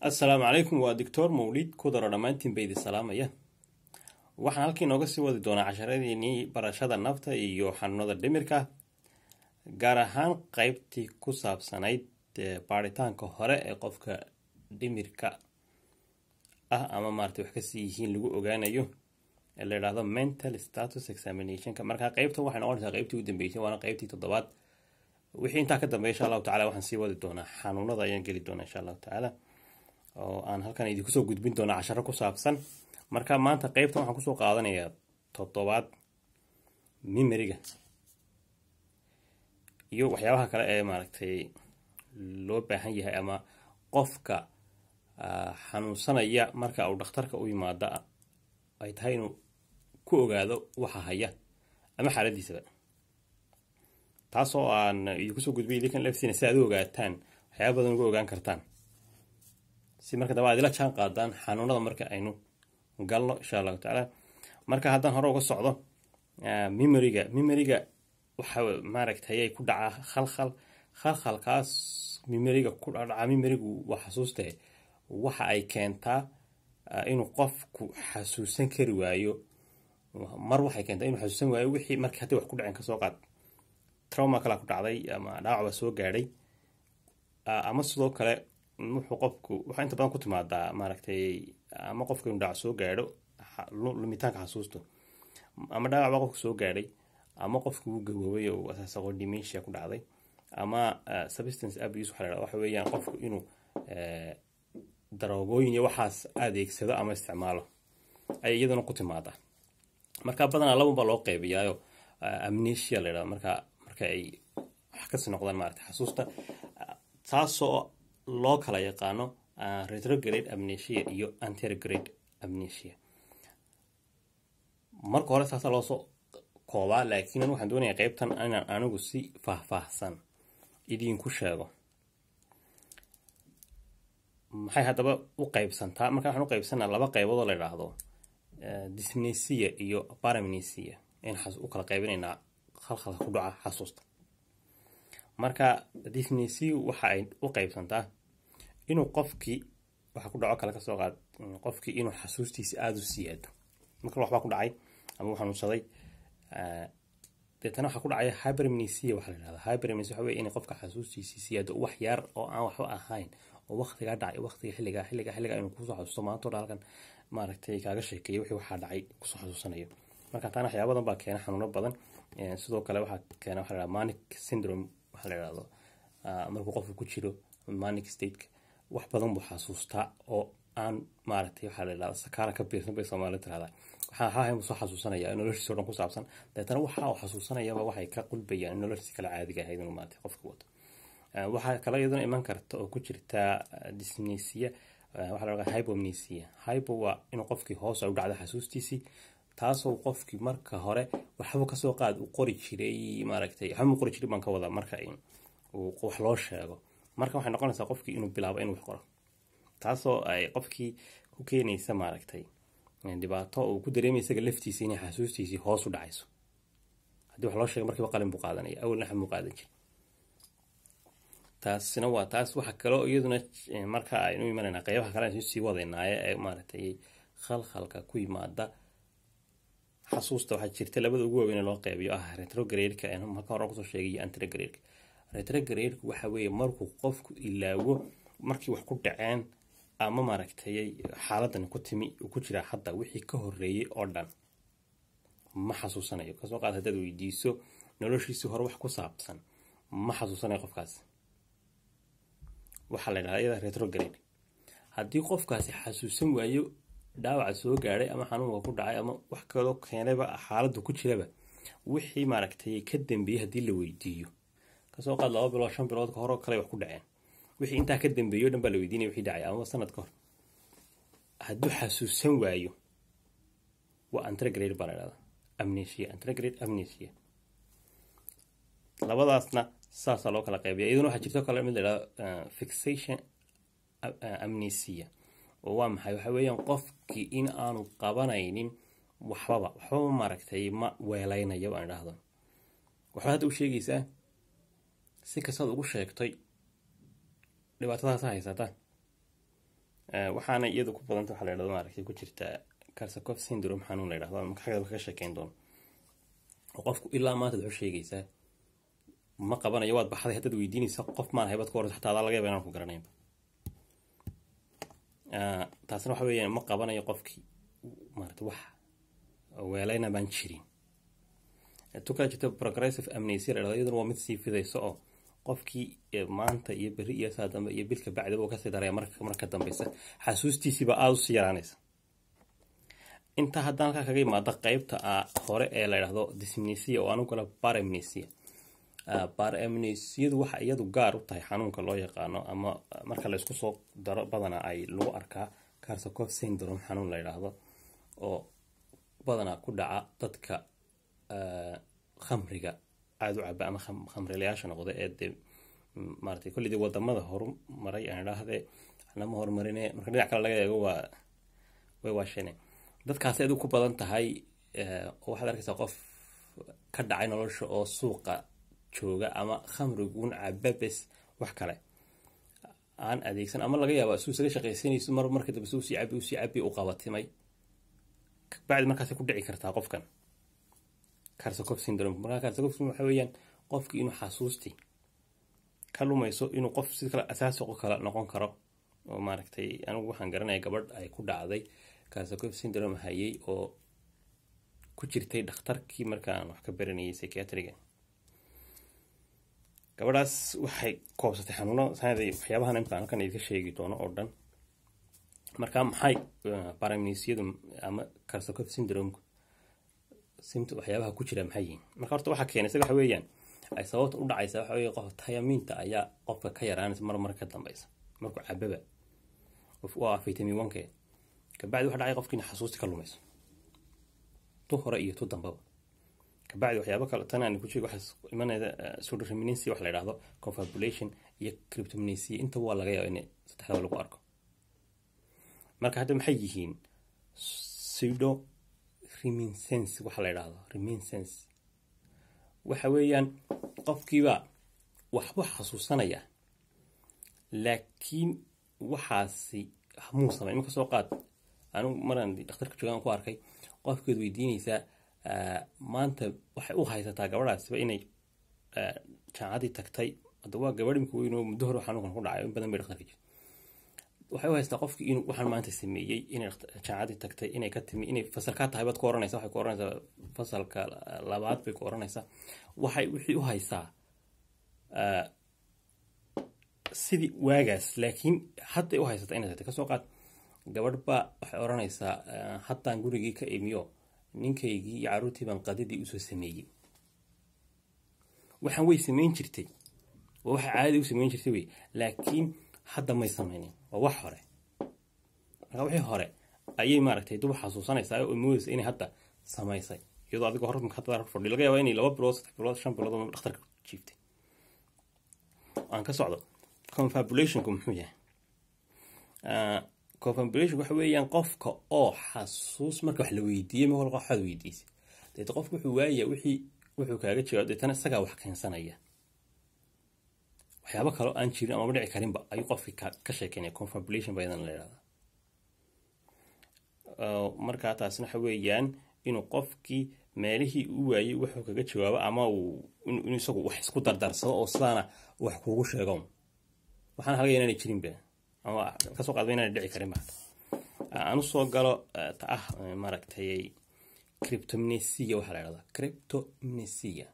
Assalaamu calaykum. Waa Doctor Mawlid Kudaro, dhammaantiin ba idin salaamaya. Waxaan halkii nooga sii wadi doonaa casharadeenii barashada nafta iyo xanuunada dhimirka, gaar ahaan qeybtii ku saabsanayd baaritaanka hore ee qofka dhimirka ah ama maarata wax kasii yihiin lagu ogaanayo, ee la yidhaahdo mental status examinationka. Marka qeybtan waxay noqonaysaa qeybtii u dambeysay, waana qeybtii toddobaad. Wixii intaa ka dambeya, insha Allahu tacala, waxaan sii wadi doonaa xanuunada ayaan geli doonaa, insha Allahu tacaala, oo aan halkan idinku soo gudbin doona casharo ku saabsan. Marka maanta qeybtan waxaan kusoo qaadanayaa toddobaad, memoryga iyo waxyaabaha kale ee maaragtay loo baahan yahay ama qofka xanuunsanaya marka uu dhakhtarka u yimaado ay tahay inuu ku ogaado waxa haya ama xaaladiisaba, taasoo aan idinku soo gudbay idinkan laftiina si aad u ogaataan, waxyaaba badan uga ogaan kartaan, si marka daba aad ila jaan qaadaan xanuunada marka aynu galno, insha Allahu tacaala. Marka haddaan hore uga socdo memoryga, memoryga waxa maaragtay ay ku dhacaa khalkhal. Khalkhalkaas memoryga ku dhaca, memorygu waa xasuustahe, waxa ay keentaa inuu qofku xasuusan kari waayo. Mar waxay keentaa inuu xasuusan waayo wixii markii hadday wax ku dhaceen. Kasoo qaad trauma kalaa ku dhacday ama dhaawac baa soo gaadhay, ama sidoo kale wuxuu qofku, waxaa inta badan ku timaadaa maaragtay ama qofka inuu dhaawac soo gaadho, lumitaanka xasuusto, ama dhaawac baa qofka soo gaadhay, ama qofku wuu gaboobay oo asaasaqo dementia ku dhacday, ama substance abuse waxa la dhahda, waxa weeyaan qofku inuu daroogooyin iyo waxaas adeegsado ama isticmaalo ayay iyaduna ku timaadaa. Marka badanaa laban baa loo qeybiyaayo, amnesia la yidhahdo marka ay wax kasii noqdaan maaragtay xasuusta, taasoo loo kala yaqaano retrograde amnesia iyo anterograde amnesia. Marka hore saasaa loosoo koobaa, laakiin waxaan doonaya qeybtan inaan anigu si faahfaahsan idinku sheego. Maxay haddaba u qaybsantaa? Marka waxaan u qaybsanaa laba qaybood oo la idhaahdo dysmnesia iyo paramnesia in u kala qaybinaynaa khalkhalka ku dhaca xasuusta. Marka dysmnesia waxa ay u qaybsantaa inuu qofkii waxa ku dhaco kale, kasoo qaad qofkii inuu xasuustiisa aada u siyaado. Marka waxbaa ku dhacay ama uu xanuunsaday, deetana waxaa ku dhacaya hypermnesia waxaa la yidhahdaa. Hypermnesia waxa weye inay qofka xasuustiisii siyaado, wax yar oo aan waxba ahayn oo waqtigaa dhacay, waqtiga xilligaa xilligaa xilligaa inuu kusoo xasuusto, maanta o dhan halkan maaragtay kaaga sheekeeyo wixii waxaa dhacay kusoo xasuusanayo. Marka taana waxyaaba badan baa keena, xanuuno badan. Sidoo kale waxaa keena waxa la yidhahda manic syndrome waxaa la yidhahdo. Markuu qofku ku jiro manic stateka, wax badan buu xasuustaa oo aan maaragtay, waxaa la yidhahda sakaara ka biirsan bay Soomaalida tirahdaa. Waxaa ahayn buu soo xasuusanaya noloshiisa o dhan ku saabsan. Deetana waxa uu xasuusanayaba waxay ka qulbayaan in noloshiisa kale caadiga ahayd inuu maaragtay qofka wato. Waxaa kale iyaduna iman karta oo ku jirta dysmnesia waxaa la dhahaa hypomnesia. Hypo waa inuu qofkii hoos u dhacdo xasuustiisii, taasoo qofkii marka hore waxba kasoo qaad uu qori jiray, maaragtay waxba mu qori jiray baan ka wadaa. Marka uu wax loo sheego, marka waxay noqonaysaa qofkii inuu bilaabo inuu wax qoro, taasoo ay qofkii ku keenaysa maaragtay dhibaato uu ku dareemay isaga laftiisa inay xasuustiisii hoos u dhacayso. Haddii wax loo sheego, markiiba qalin buu qaadanaya, awalna wax muu qaadan jir. Taasina waa taas. Waxa kaloo iyaduna marka aynu imanayna qeybaha kale aynu sii wadaynaaye ee maaragtay khalkhalka ku yimaada xasuusta, waxaa jirta labada ugu waaweyn ee loo qeybiyo, ah retrograde-ka marka hore kusoo sheegay iyo anterograde-ka. Retrograde-ku waxa weeye markuu qofku ilaawo markii wax ku dhaceen ama maaragtay xaaladani ku timi uu ku jiraa hadda, wixii ka horreeyey oo dhan ma xasuusanayo. Kasoo qaad haddaad weydiiso noloshiisii hore wax ku saabsan, ma xasuusanayo qofkaasi. Waxaa la yidhahdaa iyada retrograde. Haddii qofkaasi xasuusan waayo dhaawaca soo gaadhay ama xanuunka ku dhacay ama wax kaloo keenayba xaaladdu ku jiraba, wixii maaragtay ka dambeeyey haddii la weydiiyo, kasoo qaad 2 bilood, 5 bilood ka hor oo kale wax ku dhaceen, wixii intaa ka dambeeyey o dhan baa la weydiinaya, wixii dhacay ama sanad ka hor, hadduu xasuusan waayo, waa anterograde baa la dhahdaa amnesia, anterograde amnesia. Labadaasna saasaa loo kala qaybiya. Iyaduna waxaa jirto kale mid la yidhahdo fixation amnesia, oo waa maxay? Waxa weeyaan qofkii in aanu qabanaynin waxbaba, waxbaba maaragtay ma weelaynayo baan idhaahdo. Waxbaad hadda u sheegaysaa, si kastaad ugu sheegtay dhibaatadaasa haysata. Waxaana iyadu ku badanta waxa la yidhahdo, maaragtay, ku jirta Korsakoff syndrome, xanuun la yidhahdo, marka xagga kaga sheekeyn doono, oo qofku ilaa maanta wuxuu sheegaysaa ma qabanayo. Waad baxday, haddaad weydiinaysa qof maan ahay baad ku horeysa, xataa adaa laga yaba inaan ku garanaynba. Taasna waxa weeyaan ma qabanayo qofkii, maaragtay, wax weelayna baan jirin. Tu kala jirta progressive amnesia la dhahdo, iyaduna waa mid sii fidayso oo qofkii maanta iyo berri iyo saa dambe iyo bilka bacdaba uu kasii daraya. Marka dambeysa xasuustiisiiba aada usii yaraanaysa. Intaa haddaan halkaa kaga imaado qeybta hore ee la yidhahdo dysmnesia oo aanu gala paramnesia. Paramnesiadu waxa iyadu gaar u tahay xanuunka loo yaqaano, ama marka la isku soo daro badanaa ay lagu arkaa Korsakoff syndrome, xanuun la yidhaahdo oo badanaa ku dhaca dadka khamriga aada u caba ama khamrilayaasha noqda ee dee maaragtay kolleydii wadamada horumaray aan idhaahdee, lama horumarine, marka dhinac kale laga eego waa way waashene dadkaasi adigu ku badan tahay. Oo waxaad arkaysaa qof ka dhacay nolosha oo suuqa jooga ama khamriguun caba bes, wax kale aan adeegsan, ama laga yaaba suu isaga shaqaysanayso mar marka dambe suu sii cabi usii cabi u qabatimay bacdi, markaasay ku dhici kartaa qofkan Korsakoff syndrome. Markaa Korsakoff syndrome waxa weeyaan qofkii inuu xasuustii ka lumayso, inuu qof si kale asaasiqo kale noqon karo. Oo maaragtay, anigu waxaan garanaya gabadh ay ku dhacday Korsakoff syndrome hayay oo ku jirtay dhakhtarkii markaan wax ka baranayay psychiatriga. Gabadhaas waxay koobsatay xanuuno sanadii, waxyaabahan imka halkan idinka sheegi doono oo dhan. Marka maxay paramnesiadu ama Korsakoff syndrome symptom waxyaabaha ku jira maxay yihiin? Marka horta waxaa keenay isaga waxa weeyaan ay sababta u dhacaysa waxa weeye qof thiamine-ta ayaa qofka ka yaraanaysa mar mar ka dambeysa markuu cababa, waa vitamin 1 ke. Kabacdi waxa dhacay qofkiina xasuusti ka lumayso, tu hore iyo tu dambaba. Kabacdi waxyaabo kale tan aan ku sheego waxaa imanaysa pseudo-reminiscence wax la yidhaahdo, confabulation iyo cryptomnesia. Inta waa laga yaaba in saddexdaba lagu arko. Marka hadda maxay yihiin pseudo reminiscence waxa la yidhaahdo? Reminiscence waxa weeyaan qofkiiba waxbuu xasuusanaya, laakiin waxaasi muu samay. Imika soo qaad, anigu maraan dhakhtarka joogaan ku arkay qofkeed weydiinaysaa maanta waxay u haysataa gabadhaasiba inay jaamacadii tagtay. Hadda waa gabadh imika weyn oo muddo hore xanuunkan ku dhacay, in badan bay dhakhtarka jirtay. Waxay u haystaa qofkii inuu waxaan maanta sameeyey, inay jaamacadii tagtay, inay ka timi, inay fasalkaa tahay baad ku oranaysaa. Waxay ku oranaysaa fasalka labaad bay ku oranaysaa. Waxay wixii u haysaa sidii waagaas, laakiin hadday u haysataa inay tagtay. Kasoo qaad gabadh baa waxay oranaysaa, haddaan gurigii ka imiyo, ninkaygii iyo carruurtii baan qadadii usoo sameeyey. Waxaan way samayn jirtay, waa waxa caadi u samayn jirtay wey, laakiin hadda may samaynin, waa wax hore. Marka wixii hore ayay maaragtay dub xasuusanaysaa oo moodaysa inay hadda samaysay, iyadoo adigoo hor hadda fadhi laga yaaba inay 2 bilood, 3 bilood, 5 bilood oo dhakhtarka jiiftay. Aan ka socdo. Confabulationku muxuu yahay? Confabulation waxa weeyaan qofka oo xasuus marka wax la weydiiyey, ma walba waxaad weydiisay, deeta qofku wuxuu waaya wixii wuxuu kaaga jawaab, deetana isagaa wax keensanaya, waxyaabo kaloo aan jirin amaba dhici karinba ayuu qofkii ka sheekeynaya. Confabulation baa idan la yidhahdaa. Markaa taasina waxa weeyaan inuu qofkii meelihii u waayey wuxuu kaga jawaabo, ama uu inuu isagu wax isku dardarsado oo sidaana wax kuugu sheego, waxaana halga inaanay jirinba ama kasoo qaadba inaanay dhici karinba. Aan usoo galo ta ah maaragtay cryptomnesia waxaa la yidhahdaa. Cryptomnesia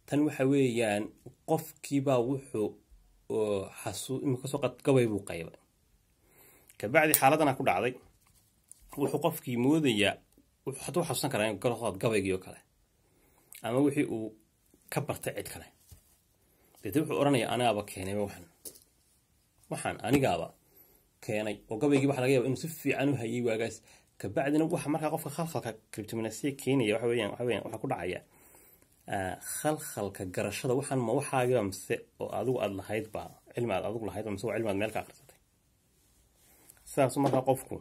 tan waxa weeyaan qofkiibaa wuxuu xasuu imika kasoo qaad gabay buu qaybay, kabacdi xaaladana ku dhacday, wuxuu qofkii moodayaa, wuxuu hadduu xasuusan karaa in qaad gabaygii oo kale ama wixii uu ka bartay cid kale. Deetna wuxuu odhanayaa anigaaba keenayba waxaan anigaaba keenay, oo gabaygii waxa laga yaaba inuu si fiican u hayay waagaas. Kabacdina waxa markaa qofka khalkhalka cryptomnesia keenaya waxa weeyaan waxaa ku dhacaya khalkhalka garashada. Waxaan ma waxaagiba mise oo adigu aad lahayd ba, cilmi aad adigu lahayd mise waa cilmi aad meel ka akhrisatay? Sidaasu markaa qofku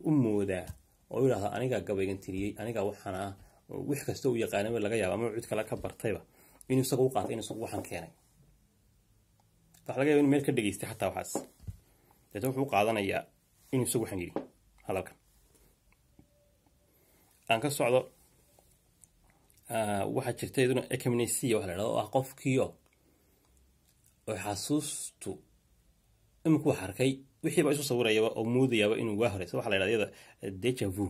u moodaa oo yidhahda anigaa gabaygan tiriyey, anigaa waxaan ah, wix kasta uu yaqaanaba laga yaaba ama cid kale ka bartayba inuu isaga u qaatay inuu isagu waxaan keenay. Waxa laga yaaba inuu meel ka dhegeystay xataa waxaas. Deetna wuxuu qaadanayaa inuu isagu waxaan yidhi hadalkan aan ka socdo. Waxaa jirta iyaduna ecamnesia waxa la dhahdo, oo ah qofkiio oo xasuustu iminku wax arkay wixiiba isu sawirayaba oo moodayaaba inuu waa hore. Waxa la dhahda iyada deja vu,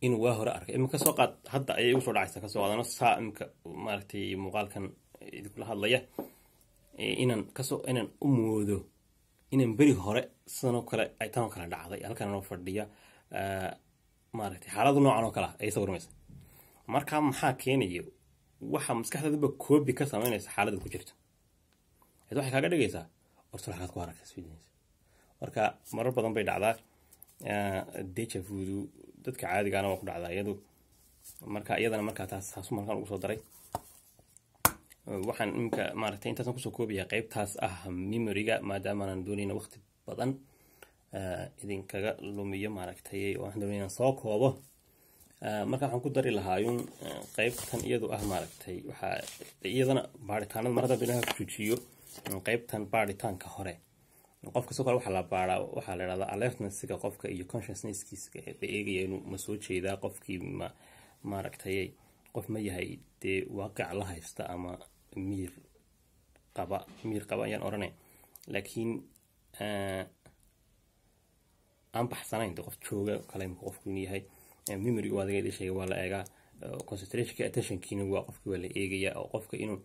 inuu waa hore arkay. Imika soo qaad hadda ayay igu soo dhacaysa, kasoo qaadano saa imika maaragtay muuqaalkan idinkula hadlaya, inaan kasoo inaan u moodo inaan beri hore sidan oo kale ay tan oo kale dhacday, halkan anoo fadhiya, maaragtay xaaladu noocan oo kale ah ayay sawirmaysa. Marka maxaa keenaya? Waxa maskaxdaadaba copy ka samaynaysa xaaladda ku jirto, cid waxay kaaga dhigaysaa horta waxaad ku aragta isweydiinaysa. Marka marar badan bay dhacdaa deja vu-du, dadka caadigaana waa ku dhacdaa iyadu. Marka iyadana markaa taas taasu markaan ugu soo daray. Waxaan iminka maaragtay intaasaan kusoo koobaya qeybtaas ah memoryga, maadaamaanan doonayna waqti badan idinkaga lumiyo maaragtay, waxaan doonaya inaan soo koobo. Marka waxaan ku dari lahaayun qeybtan iyadu ah maaragtay waxaa iyadana baaritaanada mar haddaan doonaha ku joojiyo qeybtan baaritaanka hore qofka. Sidoo kale waxaa la baaraa waxaa la idhahdaa alertnessiga qofka iyo consciousnesskiisa la eegaya, inuu ma soo jeedaa qofkii, ma maaragtay qof ma yahay dee waaqic la haysta ama miir qaba. Miir qaba ayaan odhanay, laakiin aan baxsanayn de qof jooga kale imka qofku inuu yahay. Memory waa adiga idin sheegay, waa la eegaa. Concentrationka, attentionkiina waa qofki waa la eegaya, oo qofka inuu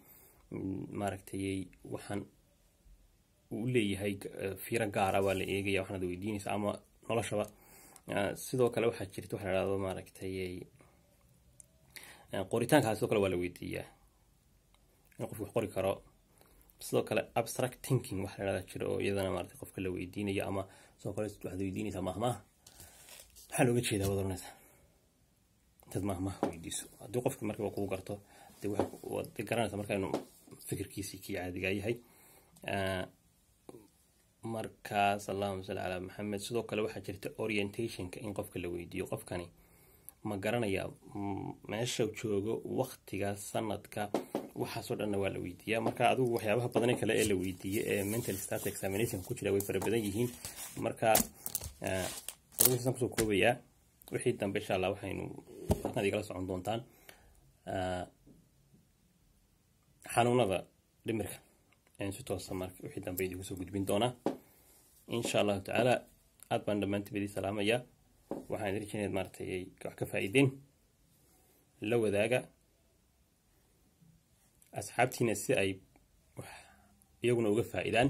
maaragtay waxaan uu leeyahay fiiro gaara waa la eegaya, waxaanad weydiinaysa ama noloshaba. Sidoo kale waxaa jirta waxa la dhahdo maaragtay qoritaankaa, sidoo kale waa la weydiiyaa in qofku wax qori karo. Sidoo kale abstract thinking waxa la dhahdaa jira, oo iyadana maaragtay qofka la weydiinayo, ama sidoo kale waxaad weydiinaysaa mahmaah, maxaa looga jeedaa waad oranaysaa intaad mahmaah weydiiso. Haddii qofki markiiba kuu garto, dee waad garanaysaa marka inuu fikirkiisii kii caadigaa yahay. Markaas allahuma salli calaa Maxamed. Sidoo kale waxaa jirta orientationka in qofka la weydiiyo, qofkani ma garanaya meesha joogo, waqtiga, sanadka, waxaasoo dhanna waa la weydiiyaa. Marka adigu waxyaabaha badan kale ee la weydiiye ee mental state examination ku jira way fara badan yihiin. Marka adigu intaasaan kusoo koobayaa. Wixii dambe insha Allah waxaynu halkan igala socon doontaan xanuunada dhimirka ayaan si toosa marka wixii dambe idinku soo gudbin doonaa insha Allahu tacaala. Aad baan dhammaantiin idin salaamayaa. Waxaan idin rajaynayaa maaragtay ay wax ka faa'iideen. La wadaaga asxaabtiina si ay wax iyaguna uga faa'iidaan.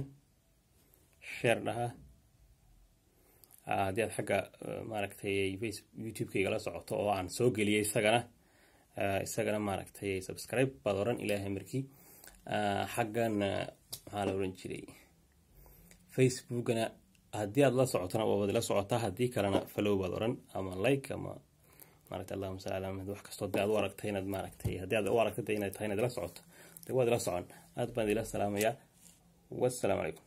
Share dhaha. Haddii aad xagga maaragtay Facebook, YouTube-ka igala socoto oo aan soo geliyay isagana maaragtay subscribe baad oran Ilaahay markii. Xaggan maxaa la oran jiray, Facebookana haddii aad la socotona waad ila socotaa, haddii kalena follow baad oran ama like ama maaragtay allahuma salli ala Maxamed. Wax kastoo dee aad u aragtay inaad maaragtay haddii aad u aragtay dee inay tahay inaad ila socoto, dee waad ila socon. Aad baan idila salaamayaa. Wassalaamu calaykum.